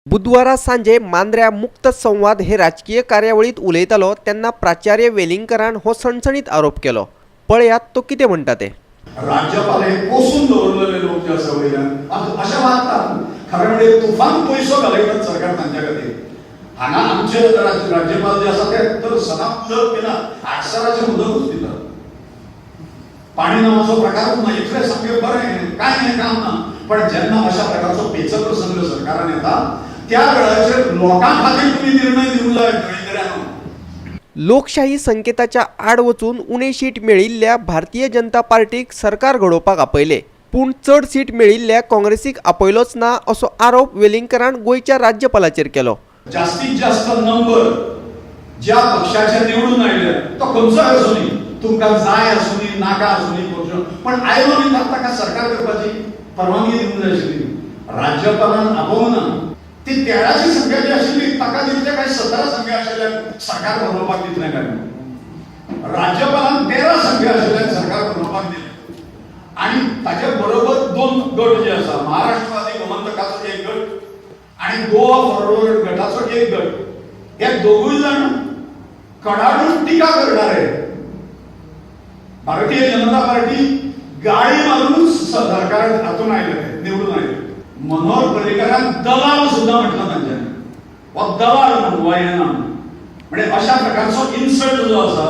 बुधवारा सांजे मांद्र्या मुक्त संवाद हे राजकीय कार्यावळीत उलयतालो तेन्ना प्राचार्य वेलिंगकरान हो सणसणीत आरोप केलो. पळयात तो कितें म्हणटा ते. राज्यपाल हे पोसून दवरलेले लोक जे आसा वयल्यान अशें वागतात. खरें म्हणजे तुफान पयसो घालयतात सरकार तांच्या खातीर. हांगा आमचे राज्यपाल जे आसा ते तर सदांच उदक पिनात, आडसराचें उदकूच पितात. पाणी नावाचो प्रकारच ना. इतलें सामकें बरें, कांय हें काम ना. पण जेन्ना अशा प्रकारचो पेचक प्रसंग सरकारान येता, त्या वेळाचेर लोकां खातीर तुमी निर्णय दिवंक जाय न्हयकऱ्यानो. लोकशाही संकेताच्या आड वचून उणे सीट मेळिल्ल्या भारतीय जनता पार्टीक सरकार घडोवपाक आपयले, पूण चड सीट मेळिल्ल्या काँग्रेसीक आपयलोच ना, असो आरोप वेलिंगकरान गोंयच्या राज्यपालाचेर केलो. जास्तीत जास्त नंबर ज्या पक्षाचे निवडून आयले, तो खंयचोय आसूं, तुमकां जाय आसूं, नाका आसूं पक्ष, पण आयलो न्ही, ताका सरकार करपाची परवानगी दिवंक जाय आशिल्ली. राज्यपालान आपोवंक ना. ती 13ची संख्या जी आशिल्ली, ताका दितले काय 17 संख्या आशिल्ल्यान सरकार बनोवपाक दितले काय? राज्यपालान 13 संख्या आशिल्ल्यान सरकार बनोवपाक दिलें. आणि ताच्या बरोबर दोन गट जे आसा, महाराष्ट्रवादी गोमंतकाचो एक गट आणि गोवा फॉरवर्ड गटाचो एक गट, हे दोगूय जाण कडाडून टीका करणारे. भारतीय जनता पार्टी गाळी मारूनच सरकार हातून आयले ते, निवडून आयले. मनोहर पर्रीकारान दलाल सुद्धा म्हटलं तांच्यांनी, हो दलाल म्हणून वा येना. म्हणजे अशा प्रकारचो इन्सल्ट जो आसा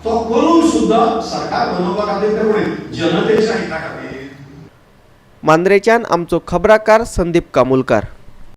तो करून सुद्धा सरकार बनोवपा खातीर ते कोणी जनतेच्या हिता खातीर. मांद्रेच्यान आमचो खबराकार संदीप कामुलकार.